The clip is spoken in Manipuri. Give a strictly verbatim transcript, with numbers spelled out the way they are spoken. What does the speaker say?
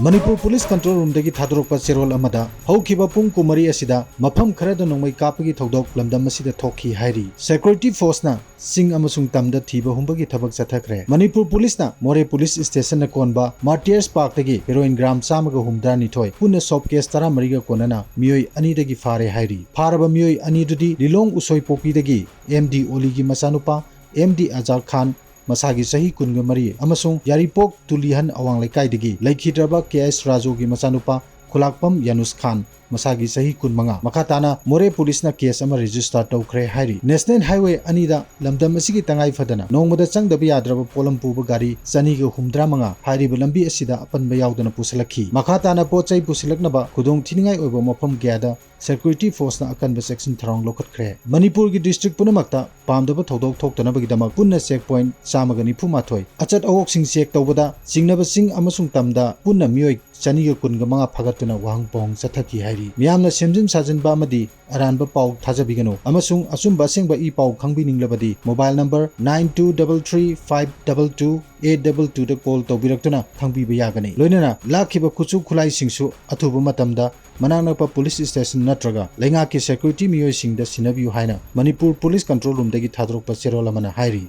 ꯃꯅꯤꯄꯨꯔ ꯄꯨꯂꯤꯁ ꯀꯟꯇ꯭ꯔꯣꯜ ꯔꯨꯝꯗꯒꯤ ꯊꯥꯗꯣꯔꯛꯄ ꯆꯦꯔꯣꯜ ꯑꯃꯗ, ꯍꯧꯈꯤꯕ ꯄꯨꯡ ꯀꯨꯟꯃꯔꯤ ꯑꯁꯤꯗ ꯃꯐꯝ ꯈꯔꯗ ꯅꯣꯡꯃꯩ ꯀꯥꯞꯄꯒꯤ ꯊꯧꯗꯣꯛ ꯂꯝꯗꯝ ꯑꯁꯤꯗ ꯊꯣꯛꯈꯤ ꯍꯥꯏꯔꯤ꯫ ꯁꯦꯀ꯭ꯌꯨꯔꯤꯇꯤ ꯐꯣꯔꯁꯅ ꯆꯤꯡ ꯑꯃꯁꯨꯡ ꯇꯝꯗ ꯊꯤꯕ ꯍꯨꯝꯕꯒꯤ ꯊꯕꯛ ꯆꯠꯊꯈ꯭ꯔꯦ꯫ ꯃꯅꯤꯄꯨꯔ ꯄꯨꯂꯤꯁꯅ ꯃꯣꯔꯦ ꯄꯨꯂꯤꯁ ꯁ꯭ꯇꯦꯁꯟꯅ ꯀꯣꯟꯕ ꯃꯥꯔꯇꯤꯌꯔꯁ ꯄꯥꯔꯛꯇꯒꯤ ꯍꯦꯔꯣꯏꯟ ꯒ꯭ꯔꯥꯝ ꯆꯥꯝꯃꯒ ꯍꯨꯝꯗ꯭ꯔꯥꯅꯤꯊꯣꯏ, ꯄꯨꯟꯅ ꯁꯣꯞ ꯀꯦꯁ ꯇꯔꯥꯃꯔꯤꯒ ꯀꯣꯟꯅꯅ ꯃꯤꯑꯣꯏ ꯑꯅꯤꯗꯒꯤ ꯐꯥꯔꯦ ꯍꯥꯏꯔꯤ꯫ ꯐꯥꯔꯕ ꯃꯤꯑꯣꯏ ꯑꯅꯤꯗꯨꯗꯤ ꯂꯤꯂꯣꯡ ꯎꯁꯣꯏꯄꯣꯛꯄꯤꯗꯒꯤ ꯑꯦꯝ ꯗꯤ ꯑꯣꯂꯤꯒꯤ ꯃꯆꯥꯅꯨꯄꯥ ꯑꯦꯝ ꯗꯤ ꯑꯖꯥꯗ ꯈꯥꯟ, ꯃꯁꯥꯒꯤ ꯆꯍꯤ ꯀꯨꯟꯒ ꯃꯔꯤ, ꯑꯃꯁꯨꯡ ꯌꯥꯔꯤꯄꯣꯛ ꯇꯨꯂꯤꯍꯟ ꯑꯋꯥꯡ ꯂꯩꯀꯥꯏꯗꯒꯤ ꯂꯩꯈꯤꯗ꯭ꯔꯕ ꯀꯦ ꯑꯦꯁ ꯔꯥꯖꯨꯒꯤ ꯃꯆꯥꯅꯨꯄꯥ ꯈꯨꯂꯥꯛꯄꯝ ꯌꯥꯅꯨꯁ ꯈꯥꯟ, ꯃꯁꯥꯒꯤ ꯆꯍꯤ ꯀꯨꯟꯃꯉꯥ꯫ ꯃꯈꯥ ꯇꯥꯅ ꯃꯣꯔꯦ ꯄꯨꯂꯤꯁꯅ ꯀꯦꯁ ꯑꯃ ꯔꯦꯖꯤꯁꯇꯔ ꯇꯧꯈ꯭ꯔꯦ ꯍꯥꯏꯔꯤ꯫ ꯅꯦꯁꯅꯦꯜ ꯍꯥꯏꯋꯦ ꯑꯅꯤꯗ ꯂꯝꯗꯝ ꯑꯁꯤꯒꯤ ꯇꯉꯥꯏ ꯐꯗꯅ ꯅꯣꯡꯃꯗ ꯆꯪꯗꯕ ꯌꯥꯗ꯭ꯔꯕ ꯄꯣꯠꯂꯝ ꯄꯨꯕ ꯒꯥꯔꯤ ꯆꯅꯤꯒ ꯍꯨꯝꯗ꯭ꯔꯥ ꯃꯉꯥ ꯍꯥꯏꯔꯤꯕ ꯂꯝꯕꯤ ꯑꯁꯤꯗ ꯑꯄꯟꯕ ꯌꯥꯎꯗꯅ ꯄꯨꯁꯤꯜꯂꯛꯈꯤ꯫ ꯃꯈꯥ ꯇꯥꯅ ꯄꯣꯠ ꯆꯩ ꯄꯨꯁꯤꯜꯂꯛꯅꯕ ꯈꯨꯗꯣꯡ ꯊꯤꯅꯤꯡꯉꯥꯏ ꯑꯣꯏꯕ ꯃꯐꯝ ꯀꯌꯥꯗ ꯁꯦꯀ꯭ꯌꯨꯔꯤꯇꯤ ꯐꯣꯔꯁꯅ ꯑꯀꯟꯕ ꯆꯦꯛꯁꯤꯟ ꯊꯧꯔꯥꯡ ꯂꯧꯈꯠꯈ꯭ꯔꯦ꯫ ꯃꯅꯤꯄꯨꯔꯒꯤ ꯗꯤꯁꯇ꯭ꯔꯤꯛ ꯄꯨꯝꯅꯃꯛꯇ ꯄꯥꯝꯗꯕ ꯊꯧꯗꯣꯛ ꯊꯣꯛꯇꯅꯕꯒꯤꯗꯃꯛ ꯄꯨꯟꯅ ꯆꯦꯛ ꯄꯣꯏꯟꯠ ꯆꯥꯝꯃꯒ ꯅꯤꯐꯨ ꯃꯥꯊꯣꯏ, ꯑꯆꯠ ꯑꯋꯣꯛꯁꯤꯡ ꯆꯦꯛ ꯇꯧꯕꯗ ꯆꯤꯡꯅꯕꯁꯤꯡ ꯑꯃꯁꯨꯡ ꯇꯝꯗ ꯄꯨꯟꯅ ꯃꯤꯑꯣꯏ ꯆꯅꯤꯒ ꯀꯨꯟꯒ ꯃꯉꯥ ꯐꯥꯒꯠꯇꯨꯅ ꯋꯥꯍꯪ ꯄꯥꯎꯍꯪ ꯆꯠꯊꯈꯤ ꯍꯥꯏꯔꯤ꯫ ꯃꯤꯌꯥꯝꯅ ꯁꯦꯝꯖꯤꯟ ꯁꯥꯖꯤꯟꯕ ꯑꯃꯗꯤ ꯑꯔꯥꯟꯕ ꯄꯥꯎ ꯊꯥꯖꯕꯤꯒꯅꯨ ꯑꯃꯁꯨꯡ ꯑꯆꯨꯝꯕ ꯑꯁꯦꯡꯕ ꯏ ꯄꯥꯎ ꯈꯪꯕꯤꯅꯤꯡꯂꯕꯗꯤ mobile number nine two double three five double two eight double twoꯗ call ꯇꯧꯕꯤꯔꯛꯇꯨꯅ ꯈꯪꯕꯤꯕ ꯌꯥꯒꯅꯤ꯫ ꯂꯣꯏꯅꯅ ꯂꯥꯛꯈꯤꯕ ꯈꯨꯠꯁꯨ ꯈꯨꯠꯂꯥꯏꯁꯤꯡꯁꯨ ꯑꯊꯨꯕ ꯃꯇꯝꯗ ꯃꯅꯥꯛ ꯅꯛꯄ ꯄꯨꯂꯤꯁ ꯁ꯭ꯇꯦꯁꯟ ꯅꯠꯇ꯭ꯔꯒ ꯂꯩꯉꯥꯛꯀꯤ ꯁꯦꯀ꯭ꯌꯨꯔꯤꯇꯤ ꯃꯤꯑꯣꯏꯁꯤꯡꯗ ꯁꯤꯟꯅꯕꯤꯌꯨ ꯍꯥꯏꯅ ꯃꯅꯤꯄꯨꯔ ꯄꯨꯂꯤꯁ ꯀꯟꯇ꯭ꯔꯣꯜ ꯔꯨꯝꯗꯒꯤ ꯊꯥꯗꯣꯔꯛꯄ ꯆꯦꯔꯣꯜ ꯑꯃꯅ ꯍꯥꯏꯔꯤ꯫